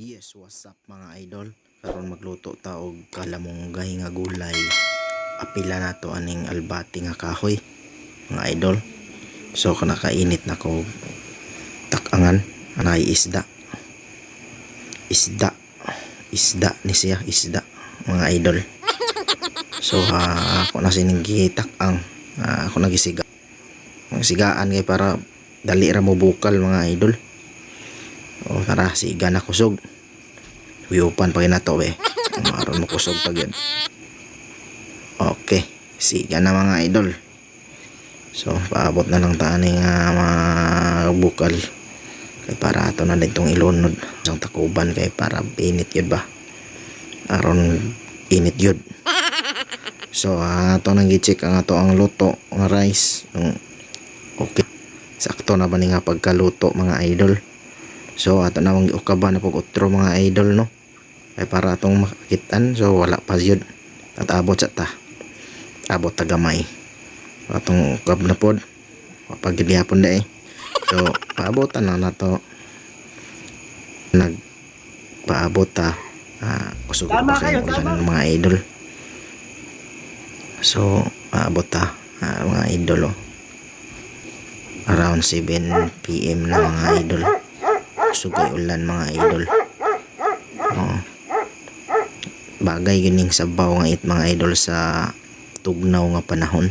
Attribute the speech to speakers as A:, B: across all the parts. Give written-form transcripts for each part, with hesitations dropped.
A: Yes, what's up, mga idol? Karon magluto ta og kalamunggay nga gulay. Apila nato aning albati nga kahoy, mga idol. So nakainit na ko takangan anay isda. Isda. Isda ni siya, isda, mga idol. So ako na sining gitak-ang, ako nagisiga. Sigaan kay para dali ra mo bukal, mga idol. O tara, siga na, kusog. Huyupan pa na to eh. Aron mo kusog pa gyud. Okay, siga na, mga idol. So paabot na lang ta ani nga mga bukal kay para ato na din tong ilunod sang takuban kay para init yun ba. Aron init yun. So ato nang gi-check ang ato ang luto nga rice. Okay. Sakto na ba ni nga pagkaluto, mga idol? So ato na mong giukaban na pag utro, mga idol, no. Kay para atong makitan, so wala pa yun. At abot sa ta. Abot ta gamay. Atong ukab na pod. Pag gihapon da eh. So paabotan lang nato. Nag paabot ta. Kusog
B: Tama
A: pa kayo
B: kayo, tama.
A: Mga idol. So paabot ta, mga idol, oh. Around 7 p.m. na, mga idol. Sugay ulan, mga idol. Oo. Bagay gining sabaw nga it, mga idol, sa tugnaw nga panahon.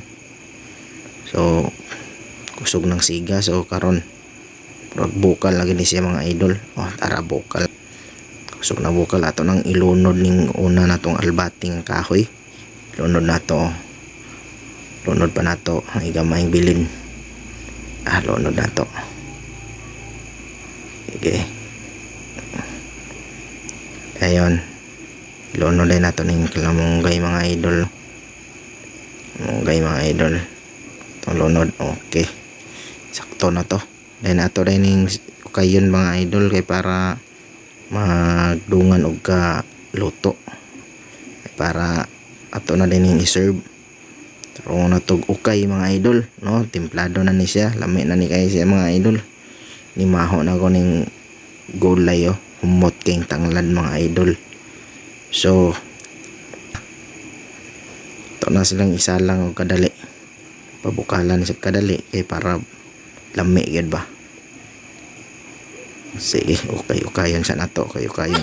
A: So kusog ng siga, so karon murag bukal lagi ni siya, mga idol. Oh, tara, bukal. Kusog na bukal, ato nang ilunod ning una natong albating kahoy. Lunod nato. Lunod pa nato ang igamayng bilin. Lunod nato. Sige. Ayun. Lunod din nato ning kalamunggay, mga idol. Munggay, mga idol. Itong lunod. Okay. Sakto na to. Then ato din ning kayon, mga idol, kay para magdungan og ka luto. Para ato na din ning i-serve. Tarong na tog ukay, mga idol, no? Timplado na ni siya, lami na ni kay siya, mga idol. Ni maho na ko ning gulay, oh. Humot kayong tanglad, mga idol. So ito na silang isa lang og kadali. Pabukalan sa kadali kay para lami gyud ba. Sige, okay, ukayon sa nato, okay, ukayon.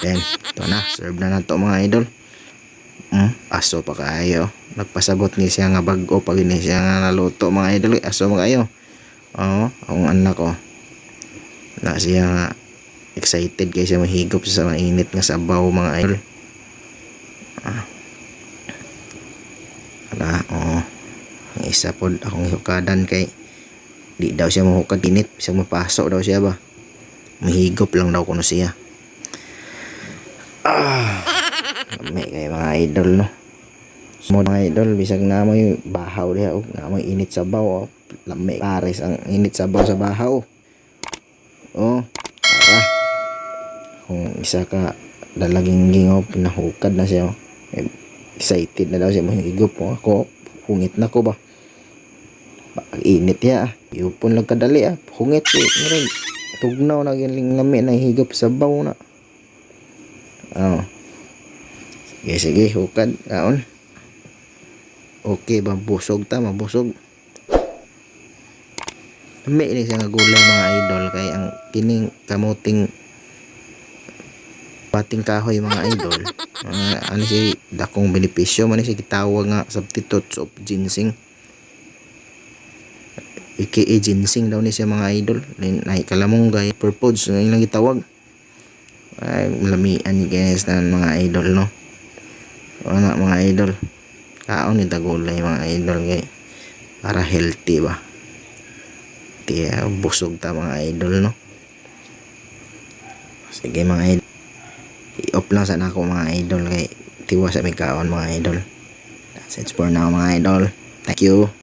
A: Then, ito na, serve na nato, mga idol. Aso pa kayo. Nagpasabot ni siya nga bag-o pag ini siya nga naluto, mga idol, eh, aso mga kayo. Oo, akong anak ko. Na siya nga excited kay siya mahigop sa mainit nga sabaw, mga idol. Ala, oo. Ang isa pod akong hihukadan kay di daw siya mahukad init, bisag mapasok daw siya ba. Mahigop lang daw kuno siya. Lami kay, mga idol, no. So, mga idol, bisag na mo'y bahaw diha og na mo'y init sabaw, oh. Lami pares ang init sabaw sa bahaw. Oh, tara. Kung isa ka dalaging oh, pinahukad na siya, oh. Eh, excited na daw siya mahigop, oh. Ako, hungit na ko ba. Ang init ya. Yupon lang kadali ah. Hungit eh. Meron. Tugnaw na giling lami na higop sabaw na. Oh. Sige, sige, hukad. Kaon. Okay ba, busog ta, mabusog. Lami ni siya nga gulay, mga idol, kay ang kining kamuting pating kahoy, mga idol. Mga, ano si dakong benepisyo man ni siya gitawag nga substitutes of ginseng. AKA ginseng daw ni siya, mga idol. Nay kalamunggay purpose nga ilang gitawag. Ay, lamian ni guys na, mga idol, no. Ano, mga idol. Kaon ni tagulay, mga idol, kay para healthy ba. Tiya busog ta, mga idol, no. Sige, mga idol. I-off lang sana ako, mga idol, kay tiwas sa may kaon, mga idol. That's it for now, mga idol. Thank you.